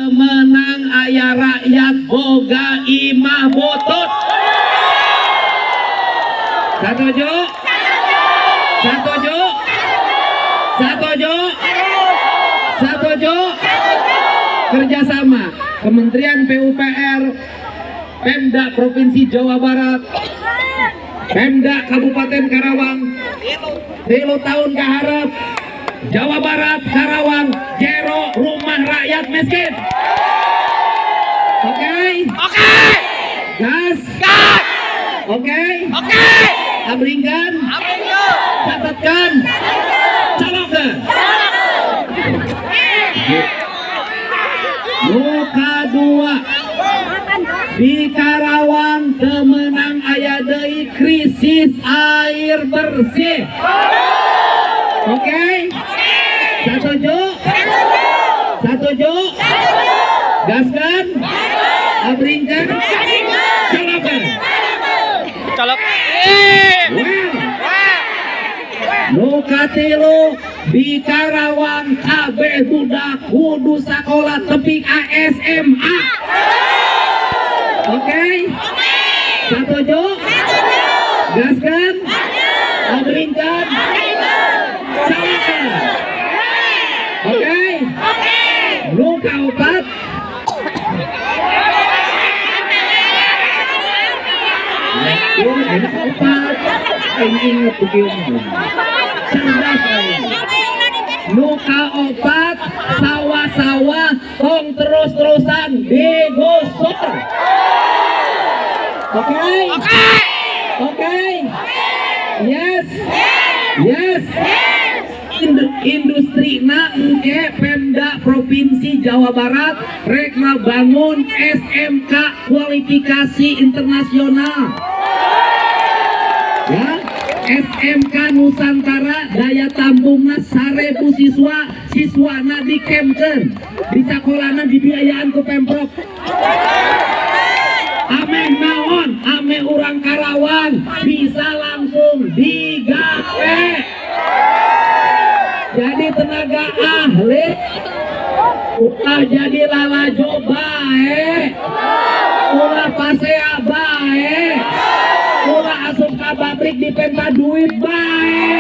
Teu meunang aya rakyat boga imah butut. Satuju? Satuju? Satuju? Satuju? Kerjasama Kementerian PUPR, Pemda Provinsi Jawa Barat, Pemda Kabupaten Karawang, 3 tahun kaharep Jawa Barat, Karawang zero rumah rakyat miskin. Oke? Oke. Gas. Gas. Oke? Oke. Abringkan, Abringkeun. Catatkan, colokkan. Nu kadua, di Karawang teu meunang aya deui krisis air bersih. Oke? Satuju? Satuju? Gaskan? Abringkan? Colokkan. Colok. Well. Nu katilu, di Karawang kabeh budak kudu sakola tepi ka SMA. Oke? Satuju? Gaskan? Abringkan? Colokkan. Oke? Nu kaopat, ini kaopat. Aing inget kieu mah. Cerdas aing. Nu kaopat, sawah-sawah tong terus-terusan digusur. Oke? Oke. Oke? Yes. Yes. Industri na engke Pemda Provinsi Jawa Barat rek ngabangun SMK kualifikasi internasional. Ya, SMK Nusantara daya tampungna 1.000 siswa, siswana di campkeun, di sakolana dibiayaan ku Pemprov. Ameh naon, ameh urang Karawang bisa langsung digawe. Jadi tenaga ahli, ulah jadi lalajo bae, ulah pasea bae, ulah asup ka pabrik dipenta duit bae.